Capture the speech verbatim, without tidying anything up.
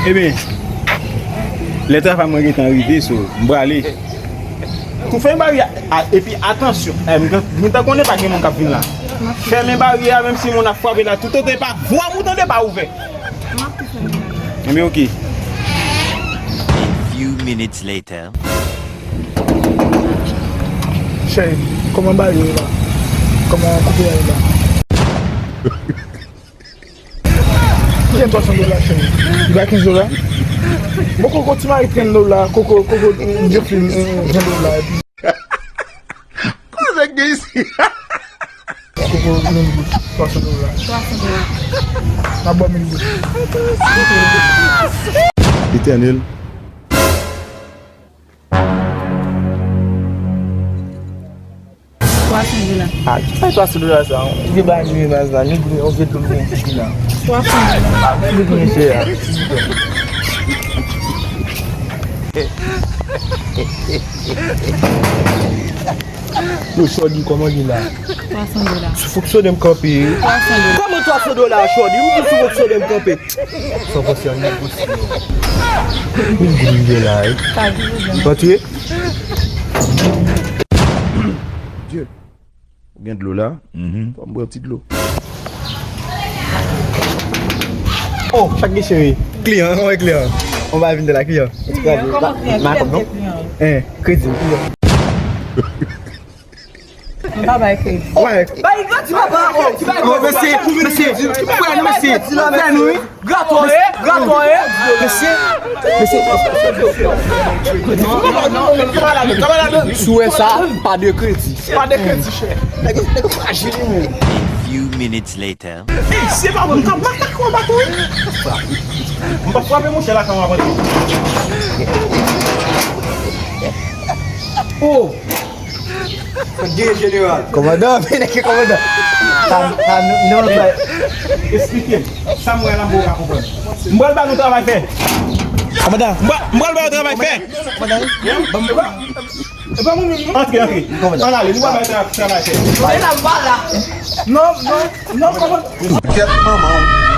Ebyen, lè travay mwen gentan rive, so, m prale. Tou fèmen baryè a, epi atansyon, eh, m gen, m ta konnen pa gen moun k ap vin la. Fèmen baryè a, menm si moun ap frape la, toutotan e pa vwa m ou tande pa ouvè. Ebyen, oke. A few minutes later. Cheri, kòman baryè yo la? Kòman koupe a yo la? Ki jan twa san dola, cheri? Li ba kenz dola? Bon, koko, ti mari kenz dola, koko, koko, eh, Jeffrey, eh, ven dola, epi Kote nèg gen isi? Koko, mil goud, twa san dola. Twa san dola. N ap ba w mil goud. Etènèl. Twa san dola. Ah, ki fè twa san dola sa? Ou vye ba nou baz la, nou vye, ou vye dlo nou vye la. Twa san dola. Ah, nou vye chè a. Yo, Shorty, kòman li la? Twa san dola. Sou fonksyone m kanpe. Twa san dola. Kòman twa san dola, Shorty? Ou di sou fonksyone m kanpe. San fòse an negosye. Mil goud m gen la, wi. Sa di ou gen. Antye? Dye. Ou gen dlo la? Mhm. Fò m bwè yon ti dlo. Oh, chak gen cheri. Kliyan, anmwey kliyan. On va vin de la kliyan. Kliyan, kòman kliyan? Ki kalite kliyan? Eh, kredi. M pa bay kredi. Wè. Bay kredi, papa. Oh, mesye, mesye, frè nou, mesye, frè nou, wi. Gratò, eh, gratò, eh. Mesye, mesye. Si w wè sa, pa de kredi. Pa de kredi, chè. Nèg yo, nèg yo frajil, wi, men. A few minutes later. Ey, se pa mwen, m ka makak ou anba tou, wi. M pa frape monchè la, kan w ap antre. Oh! Fòk gen jeneral. Kòmandan, men nèg ki kòmandan. Sa, sa, nou, nou, nou, esplike m. Sa m wè la, m pa konprann. M pral ba nou travay fè. Kòmandan. M pral, m pral ba nou travay fè. Kòmandan. Ban m, ban m. E pa mwen menm, non? Antre, antre. Kòmandan. Ann ale, nou pral ba nou travay fè. E la, m pa la. Non, non, non, kòmandan. Kèt manman w.